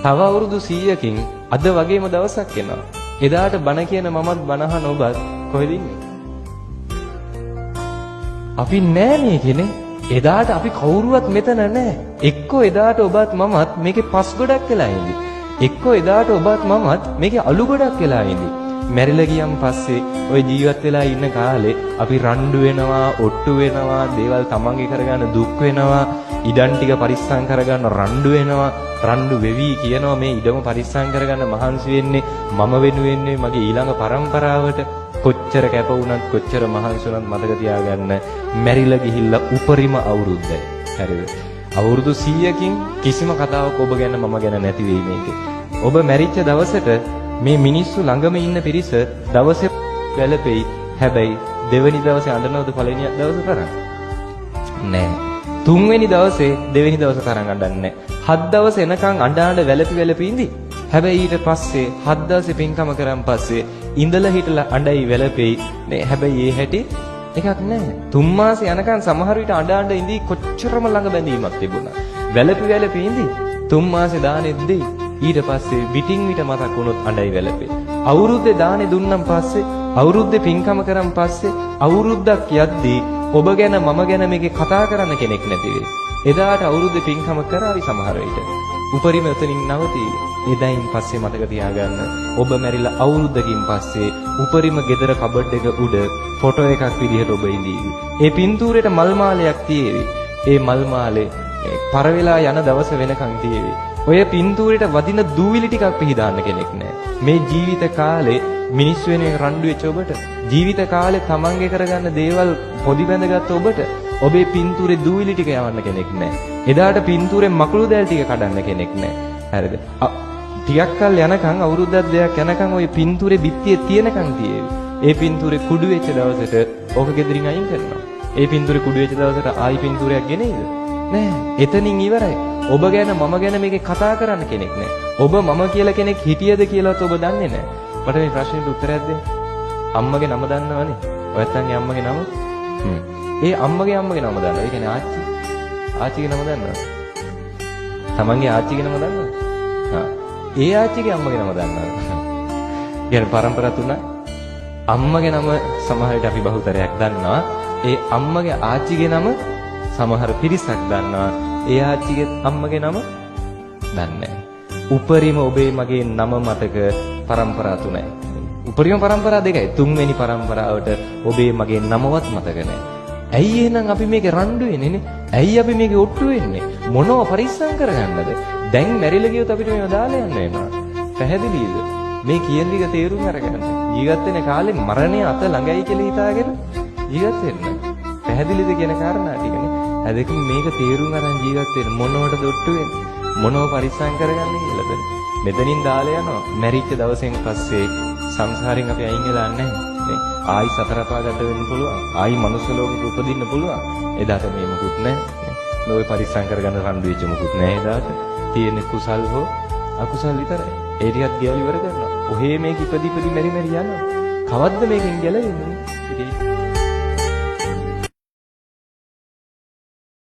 තව අවුරුදු 100කින් අද වගේම දවසක් එනවා. එදාට බණ කියන මමත් බණ අහන ඔබත් කොහෙද ඉන්නේ? අපි නෑ මේකේනේ. එදාට අපි කවුරුවත් මෙතන නෑ. එක්කෝ එදාට ඔබත් මමත් මේකේ පස් ගොඩක් වෙලා ඉඳි. එක්කෝ එදාට ඔබත් මමත් මේකේ අලු ගොඩක් වෙලා ඉඳි. මැරිලා ගියන් පස්සේ ඔය ජීවත් වෙලා ඉන්න කාලේ අපි රණ්ඩු වෙනවා, ඔට්ටු වෙනවා, දේවල් තමන්ගේ කරගන්න දුක් වෙනවා, ඉඩම් ටික පරිස්සම් කරගන්න රණ්ඩු වෙනවා, රණ්ඩු වෙවි කියනවා මේ ඉඩම පරිස්සම් කරගන්න මහන්සි වෙන්නේ මම වෙනුවෙන් නෙවෙයි මගේ ඊළඟ පරම්පරාවට. කොච්චර කැප වුණත් කොච්චර මහන්සි වුණත් මතක තියාගන්න මැරිලා ගිහිල්ලා උපරිම අවුරුද්දයි. හරිද? අවුරුදු 100කින් කිසිම කතාවක් ඔබ ගැන මම ගැන නැති වෙයි මේකේ. ඔබ මැරිච්ච දවසට මේ මිනිස්සු ළඟම ඉන්න පිරිස දවසේ වැළපෙයි. හැබැයි දෙවෙනි දවසේ අඬනවද පළවෙනි දවස තරම්? නෑ. තුන්වෙනි දවසේ දෙවෙනි දවස තරම් අඬන්නේ නෑ. හත් දවස් එනකන් අඬ අඬ වැළපි වැළපි ඉඳි. හැබැයි ඊට පස්සේ හත් දවසේ පින්කම කරන් පස්සේ ඉඳලා හිටලා අඬයි වැළපෙයි නේ. හැබැයි ඒ හැටි එකක් නෑ. තුන් මාස යනකන් සමහර විට අඬ අඬ ඉඳි කොච්චරම ළඟ බැඳීමක් තිබුණා. වැළපි වැළපි ඉඳි. තුන් මාසේ දානෙත් දෙයි. ඊට පස්සේ විටින් විට මතක් වුණොත් අඬයි වැළපේ. අවුරුද්දේ දානේ දුන්නම් පස්සේ, අවුරුද්දේ පින්කම කරන් පස්සේ, අවුරුද්දක් යද්දී ඔබ ගැන මම ගැන මේකේ කතා කරන්න කෙනෙක් නැති වෙයි. එදාට අවුරුද්දේ පින්කම කරાવી සමහර විට. උපරිම එතනින් නවතී. එදායින් පස්සේ මතක තියාගන්න ඔබ මැරිලා අවුරුද්දකින් පස්සේ උපරිම ගෙදර කබඩ් එක උඩ ෆොටෝ එකක් විදිහට ඔබ ඉඳීවි. ඒ පින්තූරේට මල් මාලයක් තියේවි. ඒ මල් මාලේ පර වෙලා යන දවස වෙනකන් තියේවි. ඔය පින්තූරේට වදින දූවිලි ටිකක් පිහදාන්න කෙනෙක් නෑ. මේ ජීවිත කාලේ මිනිස් වෙනුවෙන් රණ්ඩු වෙච්ච ඔබට, ජීවිත කාලේ තමන්ගේ කරගන්න දේවල් පොඩි බැඳගත්ත ඔබට, ඔබේ පින්තූරේ දූවිලි ටික යවන්න කෙනෙක් නෑ. එදාට පින්තූරේ මකුළු දැල් ටික කඩන්න කෙනෙක් නෑ. හරිද? ටිකක් කල් යනකන්, අවුරුද්දක් දෙකක් යනකන් ඔය පින්තූරේ බිත්තියේ තියෙනකන් තියේවි. ඒ පින්තූරේ කුඩු වෙච්ච දවසට ඕක ගෙදරින් අයින් කරනවා. ඒ පින්තූරේ කුඩු වෙච්ච දවසට ආයි පින්තූරයක් ගෙනෙයිද? නෑ. එතනින් ඉවරයි. ඔබ ගැන මම ගැන මේකේ කතා කරන්න කෙනෙක් නෑ. ඔබ මම කියලා කෙනෙක් හිටියද කියලාවත් ඔබ දන්නේ නෑ. මට මේ ප්‍රශ්නෙට උත්තරයක් දෙන්න. අම්මගේ නම දන්නවනේ. ඔයත් අම්මගේ නම? ඒ අම්මගේ අම්මගේ නම දන්නවද? ඒ කියන්නේ ආච්චි. ආච්චිගේ නම දන්නවද? තමන්ගේ ආච්චිගේ නම දන්නවද? හා. ඒ ආච්චිගේ අම්මගේ නම දන්නවද? කියන්නේ පරම්පරා තුනක්. අම්මගේ නම සමහර විට අපි බහුතරයක් දන්නවා. ඒ අම්මගේ ආච්චිගේ නම සමහර පිරිසක් දන්නවා. ඒ ආච්චිගේ අම්මගේ නම දන්නේ නැහැ. උපරිම ඔබේ මගේ නම මතක පරම්පරා තුනයි. උපරිම පරම්පරා දෙකයි. තුන්වෙනි පරම්පරාවට ඔබේ මගේ නමවත් මතක නැහැ. ඇයි එහෙනම් අපි මේකේ රණ්ඩු වෙන්නේ නේ? ඇයි අපි මේකේ ඔට්ටු වෙන්නේ? මොනව පරිස්සම් කරගන්නද? දැන් මැරිලා ගියොත් අපිට මේව දාලා යන්න වෙනවා. පැහැදිලිද? මේ කියන ටික තේරුම් අරගන්න. ජීවත් වෙන කාලේ මරණය අත ළඟයි කියලා හිතාගෙන ජීවත් වෙන්න. පැහැදිලිද කියන කාරණා ටිකනේ. අදකින් මේක තේරුම් අරන් ජීවත් වෙන්න මොනවටද ඔට්ටු වෙන්නේ? මොනව පරිස්සම් කරගන්න කියලාද? මෙතනින් දාලා යනවා. මැරිච්ච දවසෙන් පස්සේ සංසාරෙන් අපි අයින් වෙලා නැහැ නේ. ආයි සතර අපාගත වෙන්න පුළුවන්. ආයි මනුස්ස ලෝකෙක උපදින්න පුළුවන්. එදාට මේ මොකුත් නැහැ. මේ ඔය පරිස්සම් කරගන්න රණ්ඩු වෙච්ච මොකුත් නැහැ එදාට. තියෙන කුසල් හෝ අකුසල් විතරයි. ඒ ටිකත් ගෙවලා ඉවර කරනවා. ඔහේ මේක ඉපදි ඉපදි මෙරි මෙරි යනවා. කවද්ද මේකෙන් ගැලවෙන්නේ? ඉතින්